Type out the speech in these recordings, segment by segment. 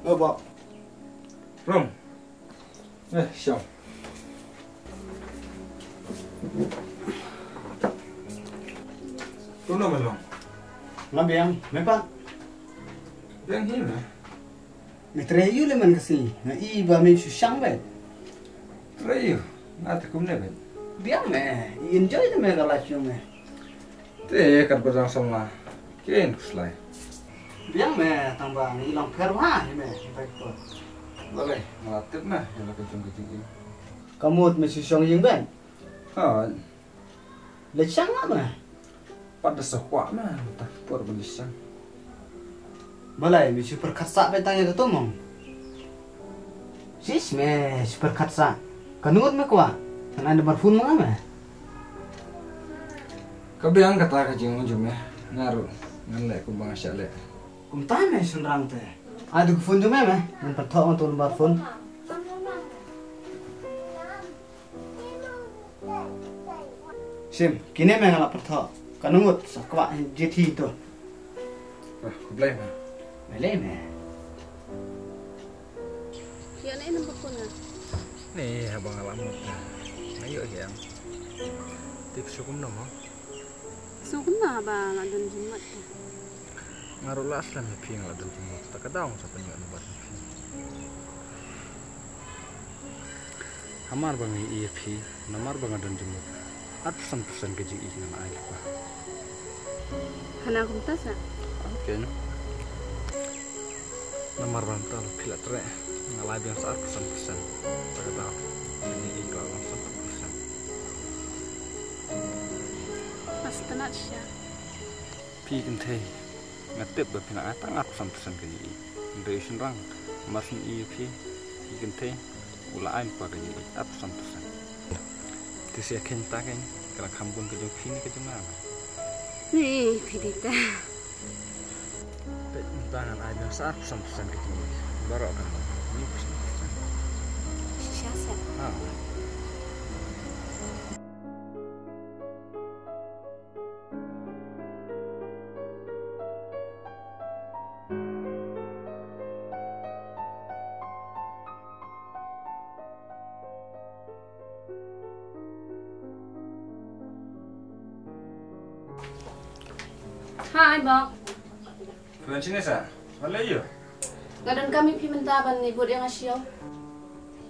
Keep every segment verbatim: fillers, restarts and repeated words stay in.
Ïa, Bah. Rong. Eh, shong. Kumno me long? Nga biang, me pat? Biang hi me. Me trei ïa u lehse man ka sngi, nga i ba me shu shang beit. Trei ïa u, nga te kumne beit. Biang me, i enjoy te me ka life jong me. Te katba dang samla. Kin khuslai. Biang me, tang ba ngi long pher ha ïa me, bai ko. Balei, nga la tip me ïa la ka jong ka jingim. Ka mut me shu shong ïing beit? Ha. Leit shang nga me. Pat da sa kwah me, ta por ban leit shang. Balei me shu pyrkhat sah beit tang ïa kato mo? Sis me shu pyrkhat sah. Ka ngut me kwah. Kan ai number phone ma nga me. Ka biang kata ka jingong jong me. Nga ruh ngan leh kumba nga shah leh. Kumta me shynrang te. Ai da ka phone jong me me. Ngan pynthok ngan tu number phone. Shim, kine me nga la pyrthuh. Ka ngut sa kwah jied hi to. Ah, khublei me. Balei me? Ïa ne number phone nga. Ne haba nga la mut. Nga ïoh ïa. Tip shu kumno mo? Shu kumno haba nga don jingmut. Nga ruh la slem ïa phi nga la don jingmut. Ta ka daw sa pynïoh number phi. Hamar ba nga ïohi ïa phi, namar ba nga don jingmut. Arphew san percent ka jingïohi nga ai lypa. Hana kumta sa? Okay. Namar ba mynta phi la treh, nga la biang sa arphew san percent. Ta ka daw. Ka jingïohi ka la long san percent. Mas tynat sha. Phi kynthei, nga tip ba phi nang ai tang arphew san percent ka jingïohi. Hynrei shynrang, mar shu ïohi ïa phi, phi kynthei, u la ai lypa ka jingïohi arphew san percent. Te sa ïa khein ta khein, ka la kham bun ka jong phi ne ka jong nga. Ni, phi dei ta. Te mynta ngan ai biang sa arphew san percent ka jingïohi. Baroh kan long hynñiew percent. Shisha sa. Ah. Hi, Bok. Phi wan shane sa? Balei ïa? Nga donkam ïa phi mynta ban ïa bud ïa nga sha ïew.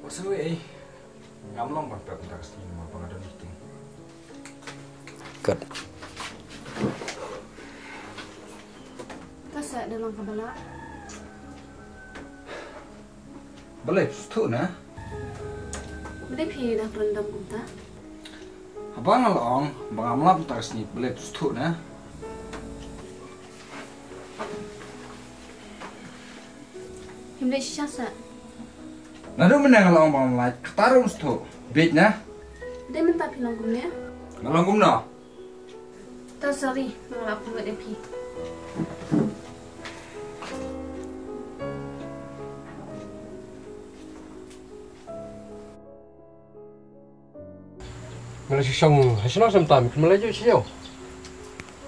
Wat sa wei ei. Ngam long ban pep mynta ka sngi namar ba nga don meeting. Kat. Ka sa da long kaba lah. Balei phi sngewthuh ne? Balei phi da kren dom kumta? Haba nga la ong ba ngam lap mynta ka sngi, balei phi sngewthuh ne? Phim leit shisha sa. Naduh mynne nga la ong ba ngam lait, kata ruh ym sngewthuh. Bieit na. Dei mynta phi long kumne? Nga long kumno? To sorry, nga la pynlut ïa phi. Me la shu shong ha shnong sha mynta, me khlem leit sha ïew?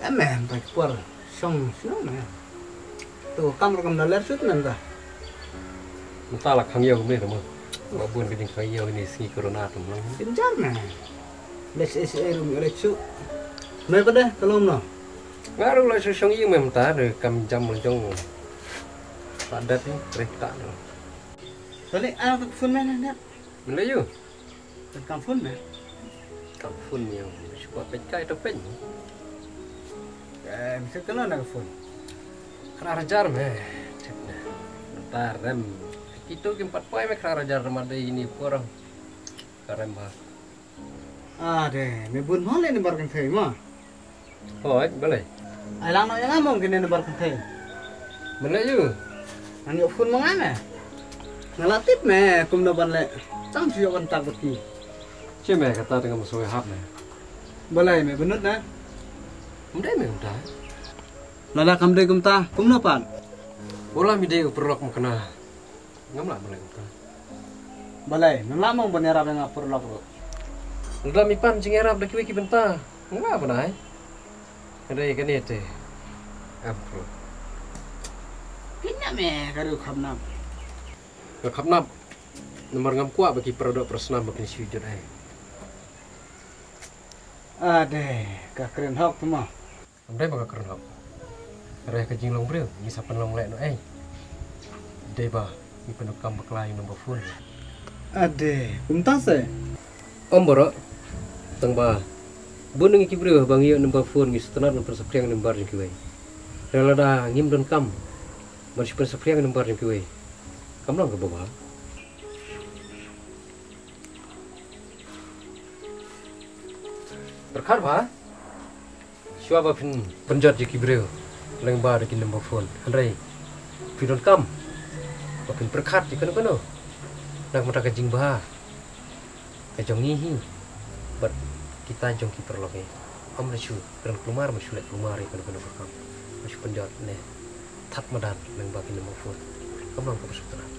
Em me, em, mynta ki por shong shnong me. To kam ruh kam da ler shuh mynta. Mynta la khang ïew me ruh mo. Ba bun ka jingkhang ïew ine sngi corona to mo. Jynjar me. Leit sha ïew ruh me leit shuh. Me pat de, ka long no. Nga ruh la shu shong ïing me mynta, de kam jam mo jong. Ka dat ni, treh ta no. Tali, ah, ka phone me na, na. Me leit ïew? Tang kam phone me. Kam phone ïa u, shu ba peit kai to peit. Eh, mesti kena na phone. Kena rajar me. Cek na. Ntar rem. Kito kim pat poi me kena rajar ma dei ini por. Ka rem ba. Ah, de, me bun mo le number kynthei mo. Hooid, balei? Ai lang noh ïa nga mo kine number kynthei. Balei ïa u? Ngan ïoh phone ma nga me. Nga la tip me kumno ban leh. Chang shu ïoh contact bad ki. Shi me kata te ngam sngewhap me. Balei me bynnud na? Ym dei me kumta. Lada kam dei kumta, kumno pat? Wala me dei u paralok mo kane. Ngam lah ban leh kumta. Balei, ngam lah mo ban ïarap ïa nga paralok ruh. Lada me pan jingïarap da kiwei ki bynta, ngam lah ban ai. Hynrei kane te. Em paralok. Pynïap me ka ruh kham nap. Nga khapnap. Namar ngam kwah ba ki paradoh parasnam ba kin shu jot ai. Ade, ka kren hok tu ma. Ym dei ba ka kren hok. Re ka jinglong briew ngi sa pynlong leh no ai. Dei ba ngi pyndonkam bakla ïa u number phone. Ade, kumta se. Ym baroh. Tang ba bun ngi ki briew ba ngi ïoh number phone ngi sngewtynnat ban pynsaphriang number jong kiwei. Re lada ngim donkam ban shu pynsaphriang number jong kiwei, kam long kaba bha. Pyrkhat bha. Shuwa ba phin pynjot ïa ki briew lyngba da ki number phone, hynrei phi donkam ba phin pyrkhat ïa kano kano. Na ka bynta ka jingbha ka jong ngi hi bad kita jong ki paralok ngi. Ym leh shu kren kulmar, ym shu leh kulmar ïa kano kano ka kam. Ym shu pynjot ne thad madan lyngba ki number phone. Kam long kaba sngewtynnat.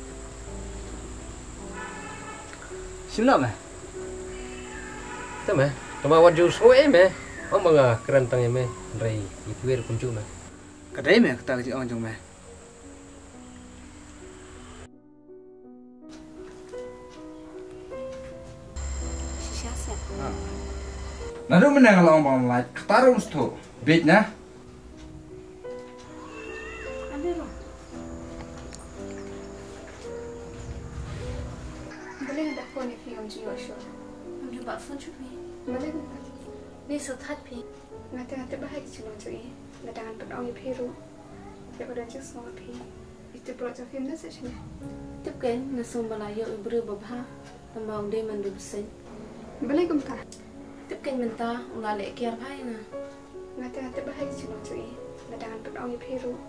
Shim noh me. Te me, tang ba wat ju sngew ei me. Ym ba nga kren tang ïa me, hynrei ïa kiwei ruh kumjuh me. Ka dei me kata ka jingong jong me. Shisha se. Naduh mynne nga la ong ba ngam lait, kata ruh ym sngewthuh. Bieit na. Ande lo. Balei nga da phone ïa phi ngam ju ïoh shuh. Ngam ju bat phone shuh phi. Balei kumta? Ni sngewthuh phi. Nga te nga tip ba ha ki jinglong jong i. Lada ngan pynong ïa phi ruh, ïa ka don jingsngew ïa phi. Ïa te baroh jong phi ym don seh shane. Tip kein nga sngew ba la ïoh u briew ba bha. Tang ba u dei man u bseiñ. Balei kumta? Tip kein mynta u la leh kiar bha ïa nga. Nga te nga tip ba ha ki jinglong jong i. Lada ngan pynong ïa phi ruh,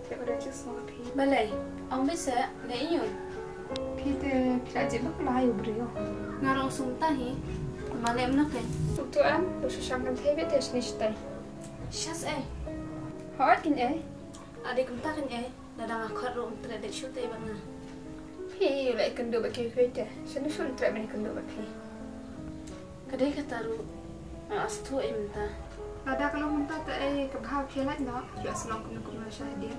ïa ka don jingsngew ïa phi. Balei? Ong beit seh, leh ïa u. Phi te phi la jied bakla ïa u briew. Nga ruh nga sngew kumta hi. Tang ba leh kumno kein? Uto em, u shu shang kynthei beit te shane shatai. Shisha se. Hooid kein ei. Ade kumta kein ei. Lada nga khot ruh um treh leit shuh te bad nga. Phi leh kynduh bad kiwei kiwei te. Shano shuh um treh ban kynduh bad phi. Ka dei kata ruh nga sngewthuh ei mynta. Lada ka long mynta te ei ka bha phi lait noh. Phi la sngew kumno kumno sha hadien.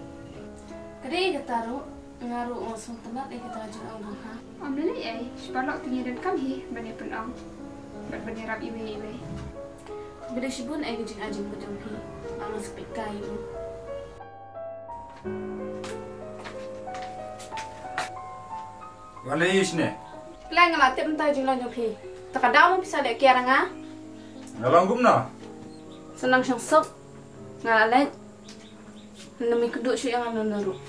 Ka dei kata ruh nga ruh nga sngewtynnat ei kata ka jingong jong pha. Ym lei ei, shi paralok te ngi donkam hi ban ïa pynong bad ban ïarap iwei iwei. Ba dei shibun ei ka jingaiñ jingpeit jong phi ba nga sa peit kai u. Nga lei ïa shane. Khlem nga la tip mynta ka jinglong jong phi. Te ka daw ma phi sa leh kiar ïa nga. Nga long kumno? Sa nang shong suk. Nga la leit. Ngam ïakynduh shuh ïa nga na ruh.